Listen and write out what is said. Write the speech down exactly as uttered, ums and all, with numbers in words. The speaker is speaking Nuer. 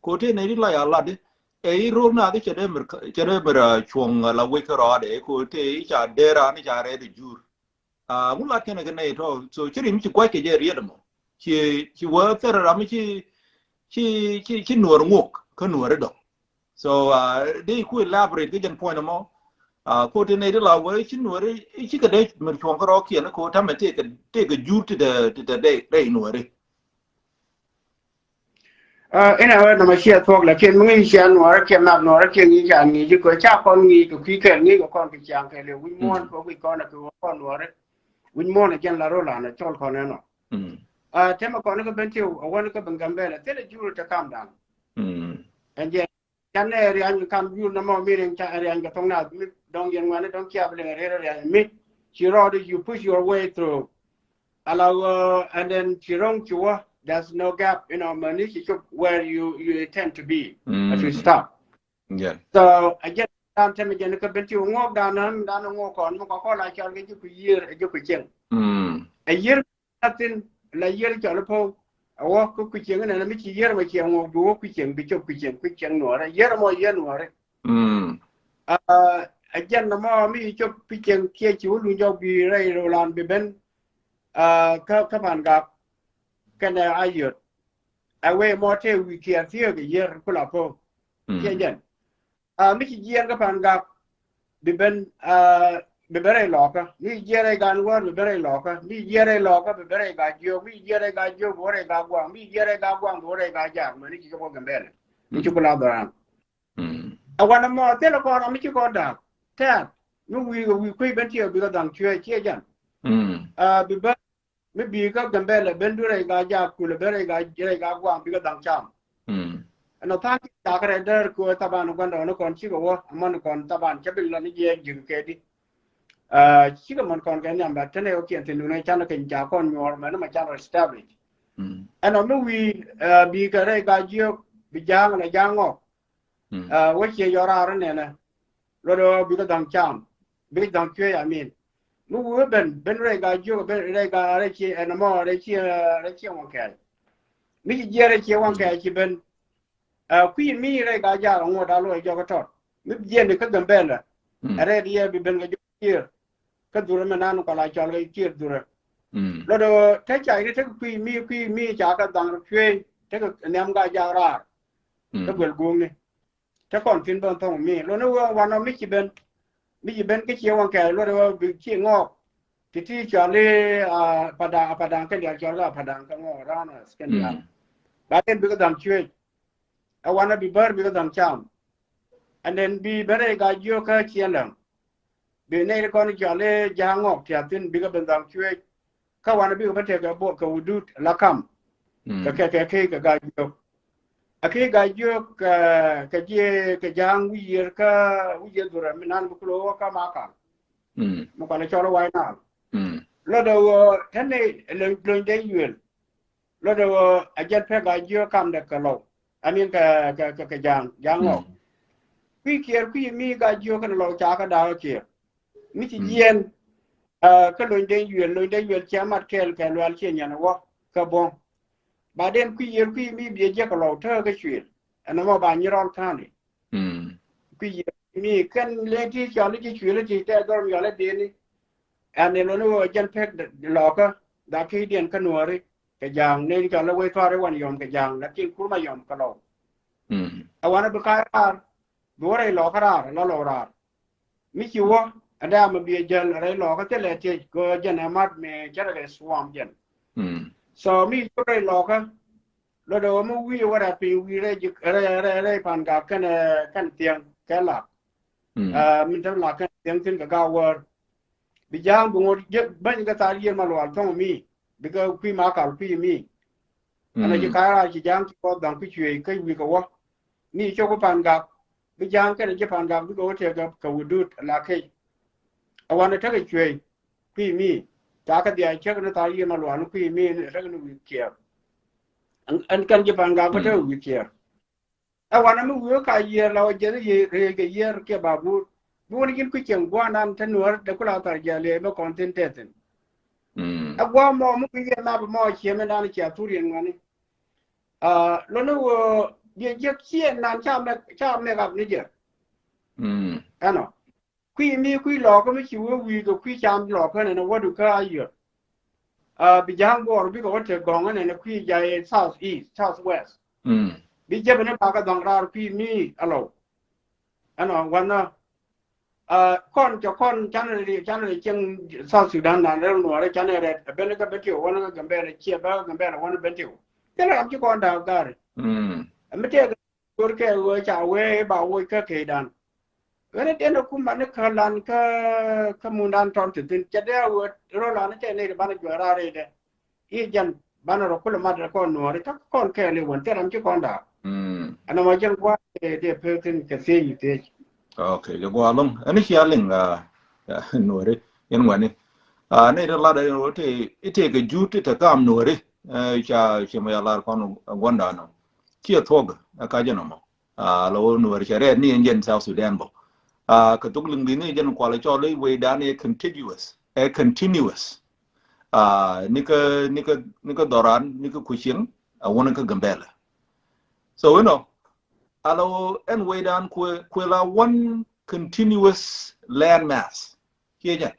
Ko te nɛy ti la ya lat di ɛ i̱ ro̱o̱k na di cɛ dee mir cɛ dee mir cuɔ̱ŋ la wec kärɔaadɛ ko te i̱ ca dee raan i̱ ca rɛɛt i̱ jur. Ŋu lat kɛnɛ kɛ nɛy tɔ so ci rim ci gua̱c kɛ jɛ riet ɛmɔ. Ci ci wä thɛr ram ci ci ci ci nuɔr ŋuɔk kä nuɔr idɔ. So dee ku elaborate kä jɛn point ɛmɔ. Ko te nɛy ti la wä ci nuɔr i̱ ci kɛ dee mir cuɔ̱ŋ kärɔɔkiɛn ko tamɛ tëëkɛ jur ti te te dee dee nuɔri. Inɛ wä nɔmɔ ciɛ thuɔk lakin mi ŋi̱i̱c ciɛ nuɔrä ciɛ map nuɔrä ciɛ ŋi̱i̱c ca ŋi̱i̱c kɛ ca kɔn ŋi̱i̱c kɛ kui̱ kɛl ŋi̱i̱c kɛ kɔn kɛ ciaŋ kɛl wi̱c muɔ̱ɔ̱n kɛ wi̱c kɔn kɛ wä kɔn nuɔrä wi̱c muɔ̱ɔ̱n kɛ jɛn la rol anɛ cɔl kɔn ɛnɔ. Tɛmɛ kɔn kɛ ben tiw a wän kɛ ben Gambɛlɛ thilɛ jur te kam dan. Ɛn jɛ Canɛ riany kam jur nɔmɔ mi riany ca riany kɛ thɔŋ na mi dɔŋ yɛn ŋuani dɔŋ kia bi liŋ riany riany mi ci rɔɔd you push your way through. Ala wä and then ci rɔŋ ci wä there's no gap you know mani ci cop where you you intend to be as you stop. So a jɛn dan tɛmɛ jɛn kɛ ben ti ŋuɔk dan nan dan ŋuɔk kɔn mi kɔkɔ la cɔl kɛ jiku yier a jiku cieŋ. A yier Nothing la yier cɔl i̱ po̱w. A wä kä kui̱ cieŋ inɛn mi ci yier mɔ ciɛ ŋuɔk bi wä kui̱ cieŋ bi cop kui̱ cieŋ kui̱ cieŋ nuɔrɛ yier mɔ yier nuɔrɛ. A jɛn nɔmɔ mi ci cop kui̱ cieŋ kiɛ ci wä luny jɔk bi rɛy rolan bi ben. Kä kä pan gak kɛnɛ a yöt. A wee mɔ te wi̱i̱ kiɛ thiek yier kula po̱w. Kiɛ jɛn. Mi ci jiɛɛr kä pan gak bi ben bi ben rɛy lɔkä mi ci jiɛɛr rɛy gan wäär bi ben rɛy lɔkä mi ci jiɛɛr rɛy lɔkä bi ben rɛy ga jiök mi ci jiɛɛr rɛy ga jiök bi wä rɛy ga guaŋ mi ci jiɛɛr rɛy ga guaŋ bi wä rɛy ga jak mɛ ni ci kɛ bɔ Gambɛlɛ. Mi ci ku la dhɔran. A wanɛ mɔ thilɛ kɔn ram mi ci kɔn da̱a̱k tɛɛr mi wi̱i̱ kɛ wi̱i̱ kuec ben tiɛɛk bi kɛ dhaŋ cuɛ ciɛ jan. Bi ben mi bi̱i̱ kä Gambɛlɛ ben du rɛy ga jak kulɛ ben rɛy ga rɛy ga guaŋ bikɛ dhaŋ cam. Ɛn ɔ tha̱a̱ŋ ci cakɛ rɛy däär köö thaban gua̱ndɔɔŋni kɔn cikɛ wä amäni kɔn thaban cä bi lɔ ni jiɛɛk ji̱k kɛ di. Cikɛ män kɔn kɛ nhiam bɛ tenɛ wä kiɛn thi̱n duŋni canɛ keny ca kɔn nyuɔɔr mɛn ni ma can rɔ establish. Ɛn ɔ mi wi̱i̱ bi̱i̱ kɛ rɛy ga jiök bi ja̱a̱ŋ lɛ ja̱a̱ŋ ŋɔk. Wä ciɛ yɔr raar inɛnɛ luɔt ɛ wä bikɛ dhaŋ cam bikɛ dhaŋ cuee amin. Mi wee ben ben rɛy ga jiök ben rɛy ga rɛy ciɛ ɛn mɔ rɛy ciɛ rɛy ciɛ waŋ kɛɛl. Mi ci jiɛ rɛy ciɛ waŋ kɛɛl ci ben. Kui̱ mi rɛy ga jaak aŋuɔt a luɔc jɔk tɔt mi jiɛn kä Gambɛlɛ. Ɛ rɛy diɛ bi ben kɛ jɔk ciɛ kä dhurɛ mi nan kɔla cɔl kɛ ciɛ dhurɛ. Luɔt ɛ wä te ca ini te kui̱ mi kui̱ mi ca kɛ dhaŋ cuee te kɛ nhiam ga jaak raar. Te guel guŋni te kɔn thi̱n ben thɔŋ mi loni wee wanɔ mi ci ben. Mi ci ben kä ciɛ waŋ kɛɛl luɔt wee bi ci ŋɔɔk. Ti ti cɔal i̱ a padaŋ a padaŋ kɛn diaal cɔal i̱ a padaŋ kɛ ŋɔɔk ranas kɛn diaal. Ba den bikɛ dhaŋ cuec. Ɛ wanɔ bi bär bikɛ dhaŋ cam. And then bi ben rɛy ga jiök kä ciɛ läŋ. Bi nɛy ti kɔn cɔal i̱ ja̱a̱ŋ ŋɔɔk tiath thi̱n bikɛ ben dhaŋ cuec. Kä wanɛ bikɛ bä tekɛ buɔk kɛ wudut la kam. Kɛ kɛ kɛ kɛ kɛ ga jiök. A kɛ ga jiök kɛ jiɛ kɛ ja̱a̱ŋ wi̱i̱ yiër kä wi̱i̱ yiër dhurɛ mi nan bi kulo wä kä makal. Mi kualɛ cɔl wä wa̱i̱ nal. Lɔt ɛ wä tɛn ni lony dee yuël. Lɔt ɛ wä a jɛn pek ga jiök kamdɛ kɛ lɔw. I mean kɛ kɛ kɛ ja̱a̱ŋ ja̱a̱ŋ ŋɔk. Kui̱ kiɛɛr kui̱ mi ga jiök kɛn lɔw ca kä da̱a̱k kiɛɛr. Mi ci jiɛn kä lony den yuel lony den yuel cia mat kɛɛl kɛ lual cie nyan wä kä bo̱ŋ. Ba den kui̱ yier kui̱ mi biɛ jiɛk lɔw tä kä cuel ɛn mɔ ba nyirɔl ka̱ni. Kui̱ yier mi kɛn len ti cɔl i̱ ci cuel i̱ ti tɛ dhɔr mi yɔl i̱ deni. Ɛn ni loni wä jɛn pek lɔkä da ki diɛn kä nuɔri kɛ ja̱a̱ŋ nen cɔl i̱ wei thuari wan yɔm kɛ ja̱a̱ŋ lakin kur ma yɔm kä lɔw. Ɛ wan i̱ bi ka̱ raar bi wä rɛy lɔkä raar la lɔw raar. Mi ci wä ɛ dee amɛ biɛ jäl rɛy lɔkä thilɛ tiec kɛ jɛn ɛ mat mi cɛ rɛ kɛ suam jɛn. So mi ci wä rɛy lɔkä lɔ dee wä mi wi̱i̱ wä rɛt piny wi̱i̱ rɛy rɛy rɛy pan gak kɛn kɛn thiɛŋ kɛ lak. Min tɛm lak kɛn thiɛŋ thin kɛ gak wär. Bi ja̱a̱ŋ bi ŋot bäny kɛ thar yiër ma lual thɔŋ mi bikɛ kui̱ ma kal kui̱ mi. Ɛn a ci ka̱ raar ci ja̱a̱ŋ ci kɔth dhaŋ kui̱ cuëëc kä wi̱i̱ kɛ wä. Mi cok bi pan gak bi ja̱a̱ŋ kɛn ji̱ pan gak bikɛ wä tëë kɛ wä duut la kec. A wanɛ tekɛ cuëëc kui̱ mi ca kɛ dhiac cäk ni thar yiër ma lual ni kui̱ mi tekɛ ni wi̱i̱ kiɛɛr. Ɛn kɛn ji̱ pan gak bä tekɛ wi̱i̱ kiɛɛr. Ɛ wanɛ mi wi̱i̱ wä ka yiër la wä jiɛn i̱ rëëc kɛ yiër kiɛ babur. Bi wun ji̱n kui̱ cieŋ gua̱a̱r nan te nuäär te ku la thar jiɛl yɛ bä kɔn thi̱n tɛthin. Ɛ gua̱a̱r mɔ mi wi̱i̱ yɛ map mɔ ciɛ mi dan cia thur yɛn ŋuani. Loni wä Diɛ jiäk ciɛ nan ca mɛk, ca mɛk ap ni jɛ. Mm. Ɛnɔ. Kui̱ mi kui̱ lɔɔkä mi ci wee wi̱i̱ kɛ kui̱ cam lɔɔkä nɛnɛ wädu kä a yɔt. Ah, bi ja̱a̱ŋ buɔɔr bikɛ wä te gɔ̱ŋä nɛnɛ kui̱ jay South East, South West. Mm. Bi jɛpɛ ni bakä dhɔŋ raar kui̱ mi alɔw. Ɛnɔ wanä. Ah, kɔn cɛ kɔn canɛ ri, canɛ ri cieŋ South Sudan na rɛl nuɔrɛ canɛ rɛt. Ɛ ben kä Bentiu wanä kä Gambɛlɛ ciɛ bä kä Gambɛlɛ wanä Bentiu. Thilɛ ram ci kɔn da̱a̱k gaari. Mm. Ɛ mi tëëk Gör kɛ ɣöö ca wee ba woc kä keydan. Ɣän i̱ tiɛn ɛ kum banɛ kä lan kä, kä mundan tɔn ti thi̱n. Cɛ dee ɣöö rol an i̱ tɛn i̱ banɛ juɛ raar i̱ dɛ. I̱ jɛn banɛ rɔ kulɛ mat rɛ kɔn nuɔɔri kä kɔn kɛɛl i̱ wän thil ram ci kɔn daak. Mm. Ɛn ɛmɔ jɛn gua̱a̱th dee, dee pek thi̱n kɛ thiec i̱ thiec. Ok, jɛ gua̱a̱ loŋ. Ɛn i̱ cia liŋ, ah, ah, nuɔɔri. Yɛn ŋuɛni. Ah, ni rɛ lat ɛn ɣöö i̱ tëë kɛ juut i̱ te kam nuɔɔri. Eh, ca, ci mɛ ya lar kɔn guɔ̱ndan ɔ. Ciɛ thuɔ̱k ɛ ka jɛ nɔmɔ. Ah, la wä nuɔr cɛ rɛɛt ni ɛn jɛn South Sudan bɔ. Ah, kɛ thuk liŋ di ni jɛn kual cɔl i̱ wecdan ɛ contiguous, ɛ continuous. Ah, ni kä, ni kä, ni kä dhɔran, ni kä kucieŋ, a wä ni kä Gambɛlɛ. So, you know, a la wä ɛn wecdan kuɛ, kuɛ la one continuous land mass. Ciɛ jɛn.